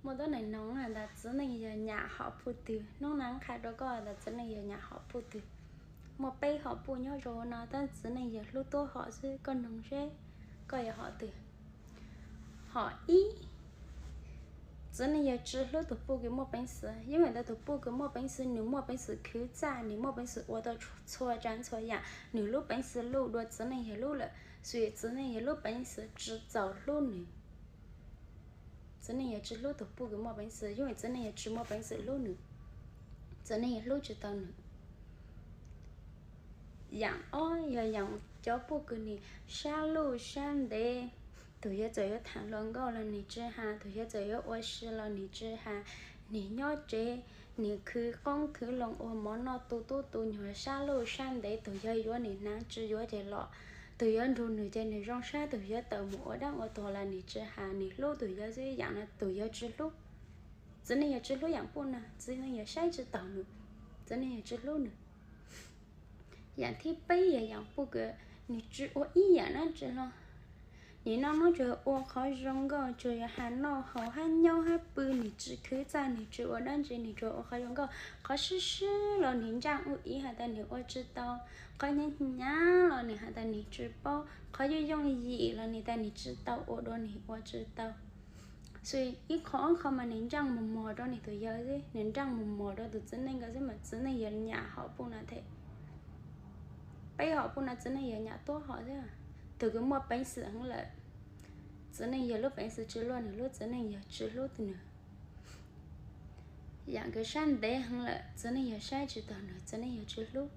Muaj tuab neeg noog ntawd txiv neej yawg nyam hom puj twg, hnub no qha rau koj ntawd txiv neej yawg nyam hom puj twg. Muaj peb hom puj nyob zoo no tab txiv neej yawg hlub tuab hom xwb, koj noog seb koj yog hom twg. Hom ib, txiv neej yawg tsi hlub tus puj kws muaj peev xwm, yeej vim ntawd tus puj kws muaj peev xwm nws muaj peev xwm khwv txaj, nws muaj peev xwm ua tau txhua tsav txhua yam, nws lub peev xwm luj dua txiv neej yawg lub lawm, xws txiv neej yawg lub peev xwm tsi txaus hlub nws. Txiv neej yawg tsi hlub tus puj kws muaj peev xwm, yeej vim txiv neej yawg tsi muaj peev xwm hlub nws, txiv neej yawg hlub tsi tau nws. Yaam ob yog yaam cov puj kws nws sab luj sab ntev, tus yawg txawm yuav tham hluas nkauj los nws tsi has, tus yawg txawm yuav ua si los nws tsi has, nws nyob tsev, nws khwv qoob khwv loo ua mov noj tu tub tu nyuag sab luj sab ntev, tus yawg yuav nws hnav tsi yuav ces los, tus yawg nrug nws ces nws zoo sab, tus yawg tawm mus ua dab ua tuag los nws tsi has, nws hlub tus yawg xwb. Yaam no tus yawg tsi hlub. Txiv neej yawg tsi hlub yaam puj no, txiv neej yawg saib tsi taus nws, txiv neej yawg tsi hlub nws. Yaam thib peb yog yaam puj kws nws tsi ua ib yaam dlaab tsi hlo. Nim no nub tsuas ua qhov zoo nkauj, tsuas yog has noj haus hab nyob hab pw, nws tsi khwv txaj, nws tsi ua dab tsi, nws tsuas ua qhov zoo nkauj. Qhov sib sib los nws ntsaaj ua ib has tas nws ua tsi tau, qhov hnyav hnyav los nws has tas nws tsi paub, qhov yooj yooj yim los nws tas nws tsi tau ua dua, nws ua tsi tau. Xws ib qho ob qho mas nws ntsaaj mos mos rau nws tus yawg xwb, nws ntsaaj mos mos rau tus txiv neej ko xwb mas txiv neej yawg nyam hom puj no thiab. Peb hom puj no txiv neej yawg nyam tuab hom xwb. Tus kws muaj peev xwm heev lawm, txiv neej yawg lub peev xwm tsi luaj nws lub, txiv neej yawg tsi hlub nws. Yaam kws sab ntev heev lawm, txiv neej yawg saib tsi taus nws, txiv neej yawg tsi hlub.